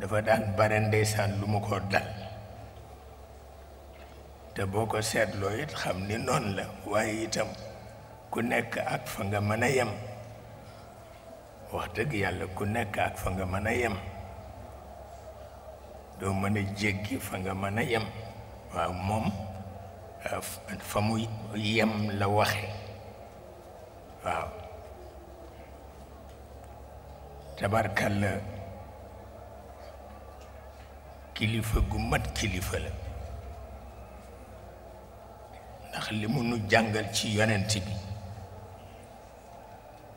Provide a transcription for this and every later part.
dafa daan bare ndeysaan lu mu ko dal te boo ko seetloo it xam ni noonu la waaye itam ku nekk ak fa nga mën a yem wax dëgg yàlla ku nekk ak fa nga mën a yem doo mën a jéggi fa nga mën a yem waaw moom fa mu yem la waxe waaw tabarkalla kilifa gu mat kilifa la ndax li mu nu jàngal ci yonent bi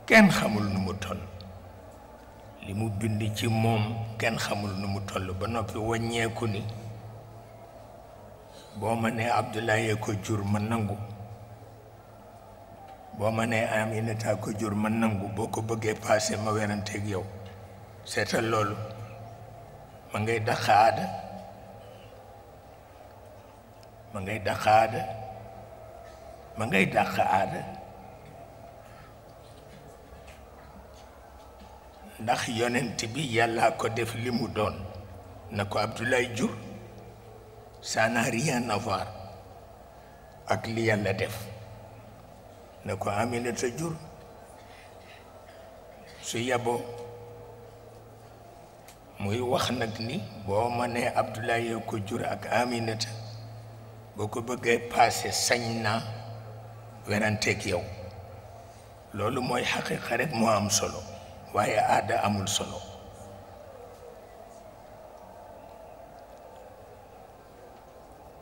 kenn xamul nu mu toll li mu bind ci moom kenn xamul nu mu toll ba noppi wàññeeku ni boo ma nee Abdoulaye ko jur ma nangu boo ma nee Aminata ko jur ma nangu boo ko bëggee paase ma weranteeg yow seetal loolu ma ngay dàq aada ma ngay dàq aada ma ngay dàq aada ndax yonent bi yàlla ko def li mu doon na ko Abdoulaye jur ça n'a rien à voir ak li yàlla def na ko Aminata jur su yeboo muy wax nag ni boo ma nee Abdoulaye ko jur ak Aminata boo ko bëggee paase sañ naa weranteeg yow loolu mooy xaqiqa rek moo am solo waaye aada amul solo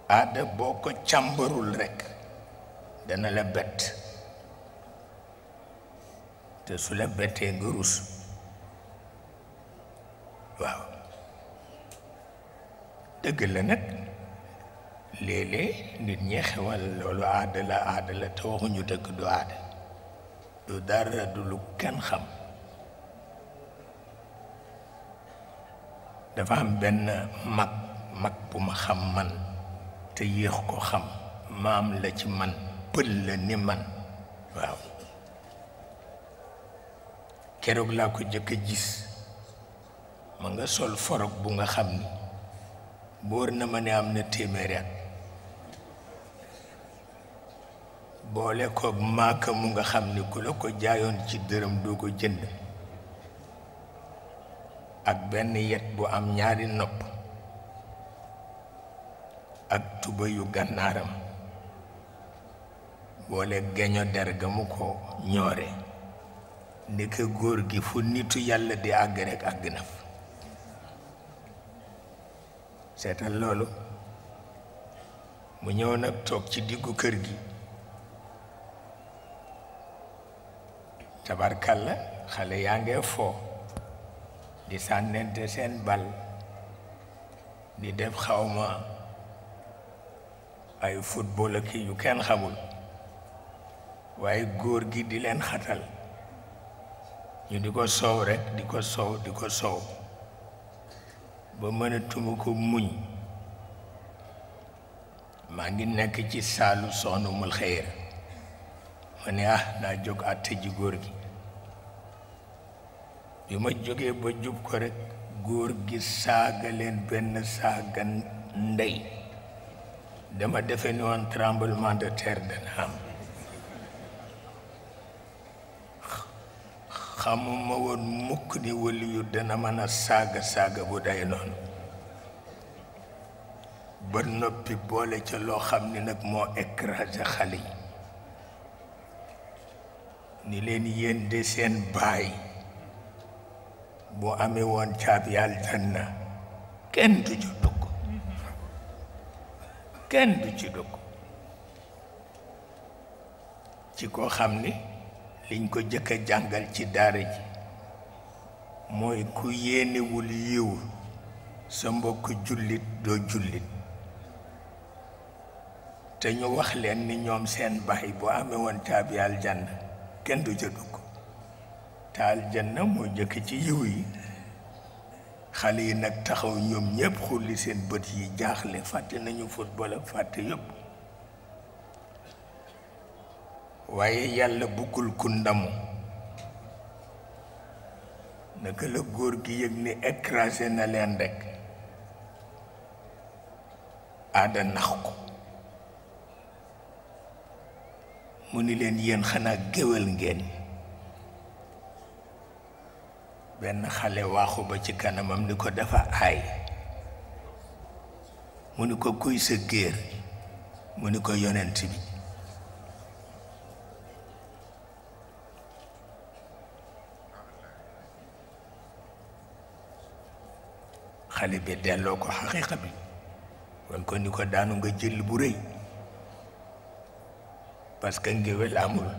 aada boo ko càmbarul rekk dana la bett te su la bettee nga rus waaw dëgg la nag léeg-léeg nit ñi xewal loolu aada la te waxuñu dëgg du aada du dara du lu kenn xam dafa am benn mag bu ma xam man te yéex ko xam maam la ci man pël la ni man waaw keroog laa ko jëkk a gis ma nga sol forog bu nga xam ni boor na ma ne am na téeméeri at boole koog maaka mu nga xam ni ku la ko jaayoon ci dërëm doo ko jënd ak benn yet bu am ñaari nopp ak tuba yu gànnaaram boole geño der ga mu ko ñoore ndeke góor gi fu nitu yàlla di àgg rek àgg na fa seetal loolu mu ñëw nag toog ci diggu kër gi tabarkalla xale yaa ngee foo di sànnente seen bal di def xawma ay football ak yu kenn xamul waaye góor gi di leen xatal ñu di ko soow rek di ko soow ba mënatuma ko muñ maa ngi nekk ci saalu soxna mul xëyra ma ne naa jóg àtte ji góor gi bi ma jógee ba jub ko rek góor gi saaga leen benn saaga ndey dama defe ni woon tremblement de terre dana am xamuma woon mukk ni wali yu dana mën a saaga bu day noonu ba noppi boole ca loo xam ni nag moo écrasé xale yi ni leen yéen de seen baay boo amee woon caabi aljanna kenn du ci dugg kenn du ci dugg ci koo xam ni liñ ko jëkk a jàngal ci daara ji mooy ku yéenewul yiw sa mbokk jullit doo jullit te ñu wax leen ni ñoom seen baay boo amee woon caabi aljanna kenn du ca dugg te aljanna moo jëkk ci yiw yi xale yi nag taxaw ñoom ñépp xulli seen bët yi jaaxle fàtte nañu football ak fàtte yëpp waaye yàlla bëggul ku ndamu naka la góor gi yëg ni écrasé na leen rekk aada nax ko mu ni leen yéen xanaa géwél ngeen benn xale waaxu ba ci kanamam ni ko dafa aay mu ni ko kuy sa géer mu ni ko yonent bi xale bi delloo ko xaqiiqa bi wan ko ni ko daanu nga jël bu rëy parce que ngéwél amul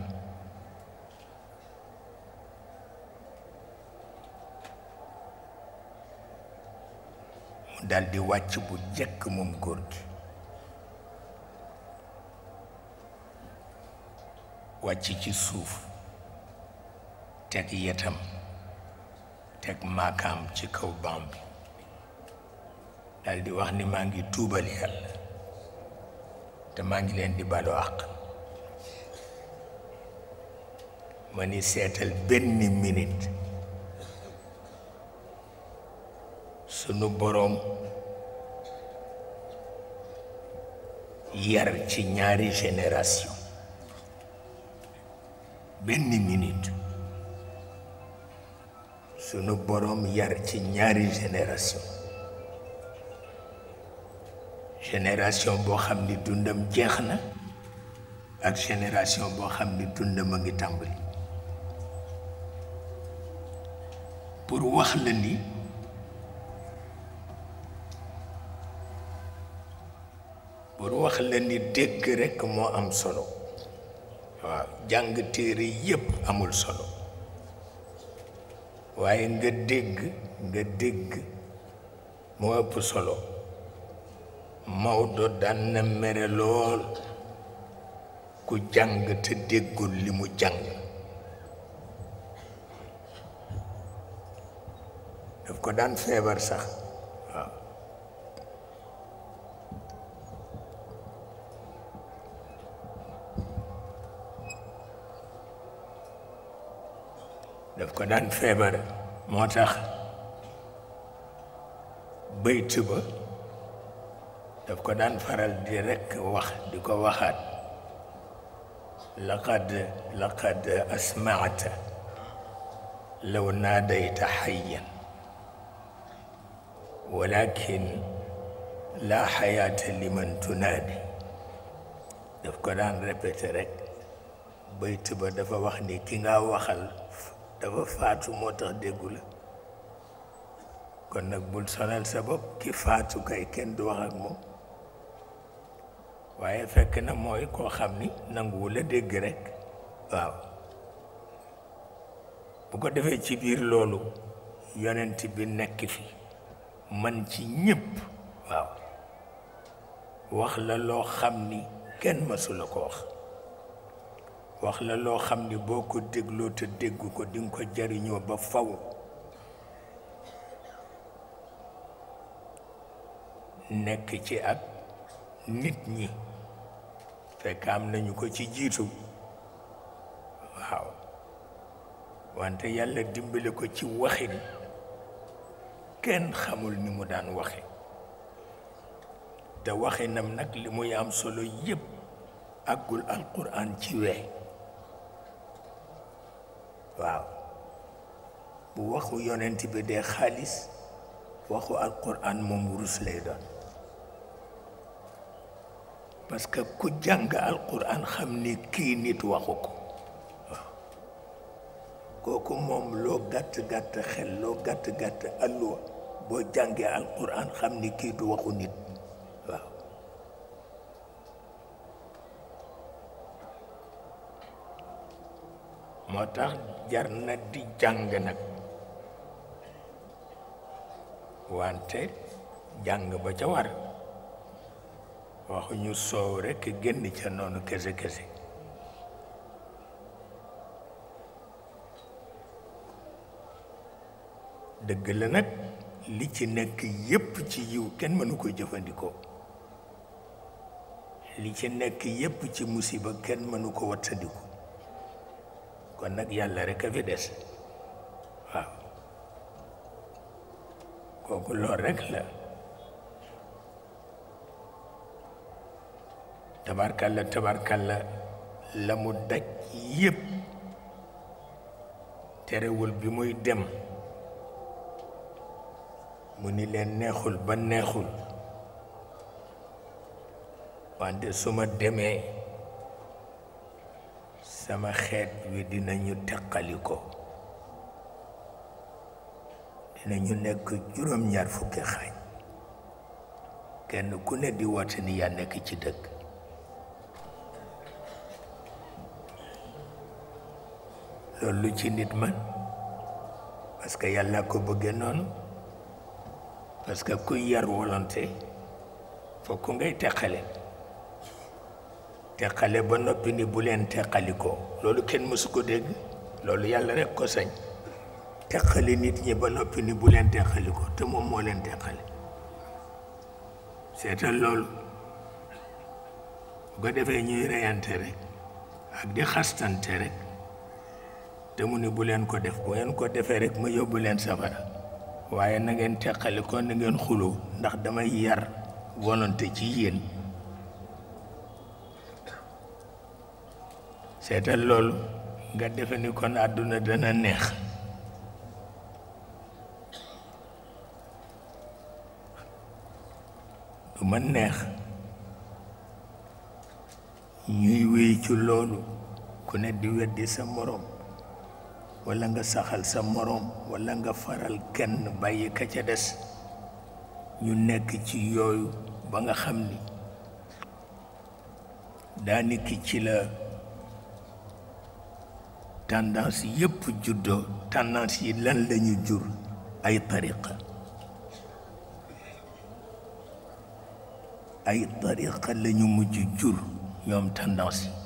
mu daldi wàcc bu jekk moom góor gi wàcc ci suuf teg yetam teg maakaam ci kaw baam bi daldi wax ni maa ngi tuubal yàlla te maa ngi leen di balu àq ma ni seetal benn minute sunu boroom yar ci ñaari génération benn minute sunu boroom yar ci ñaari génération boo xam ni dundam jeex na ak génération boo xam ni dundam a ngi tàmbali pour wax la ni dégg rekk moo am solo waaw jàng téere yépp amul solo waaye nga dégg moo ëpp solo Maodo daan na mere lool ku jàng te déggul li mu jàng daf ko daan feebar sax waaw daf ko daan feebar moo tax bayt ba daf ko daan faral di rekk wax di ko waxaat laqad asma'ta law naadayta hayyan walakin la xayaata liman tunaadi daf ko daan répété rekk bayt ba dafa wax ni ki nga waxal dafa faatu moo tax déggu la kon nag bul sonal sa bopp ki faatu kay kenn du wax ak moom waaye fekk na mooy koo xam ni nanguwul a dégg rekk waaw bu ko defee ci biir loolu yonent bi nekk fi man ci ñépp waaw wax la loo xam ni kenn mësula ko wax la loo xam ni boo ko dégloo te dégg ko di nga ko jariñoo ba faw nekk ci ak nit ñi fekk am nañu ko ci jiitu waaw wante yàlla dimbale ko ci waxin kenn xamul ni mu daan waxe te waxinam nag li muy am solo yépp àggul alquran ci wee waaw bu waxu yonent bi dee xaalis waxu alquran moom wurus lay doon parce que ku jàng alquran xam ni kii nit waxu ko waaw kooku moom loo gàtt xel loo gàtt alluwa boo jàngee alquran xam ni kii du waxu nit waaw moo tax jar na di jàng nag wante jàng ba ca war waxuñu soow rekk génn ca noonu kese dëgg la nag li ci nekk yépp ci yiw kenn mënu ko jëfandikoo li ci nekk yépp ci musiba kenn mënu ko wattandiku kon nag yàlla rekk a fi des waaw kooku lool rekk la tabarkalla la mu daj yépp terewul bi muy dem mu ni leen neexul ba neexul wante su ma demee sama xeet wi dinañu teqali ko dinañu nekk juróom-ñaar fukki xaaj kenn ku ne di woote ni yaa nekk ci dëgg loolu ci nit man parce que yàlla ko bëggee noonu parce que kuy yar volonté fokk ngay teqale ba noppi ni bu leen teqalikoo loolu kenn mësu ko dégg loolu yàlla rekk ko sañ teqali nit ñi ba noppi ni bu leen teqalikoo te moom moo leen teqale seetal loolu bu ko defee ñuy reyante rek ak di xastante rek te mu ni bu leen ko def bu ngeen ko defee rek ma yóbbu leen safara waaye na ngeen teqalikoo na ngeen xuloo ndax damay yar volonté ci yéen seetal loolu nga defe ni kon àdduna dana neex du ma neex ñuy wéy ci loolu ku ne di weddi sa moroom walla nga saxal sa moroom walla nga faral kenn bàyyi ka ca des ñu nekk ci yooyu ba nga xam ni daaniki ci la tendance yépp juddoo tendance yi lan lañu jur ay tariqa lañu mujj jur ñoom tendance yi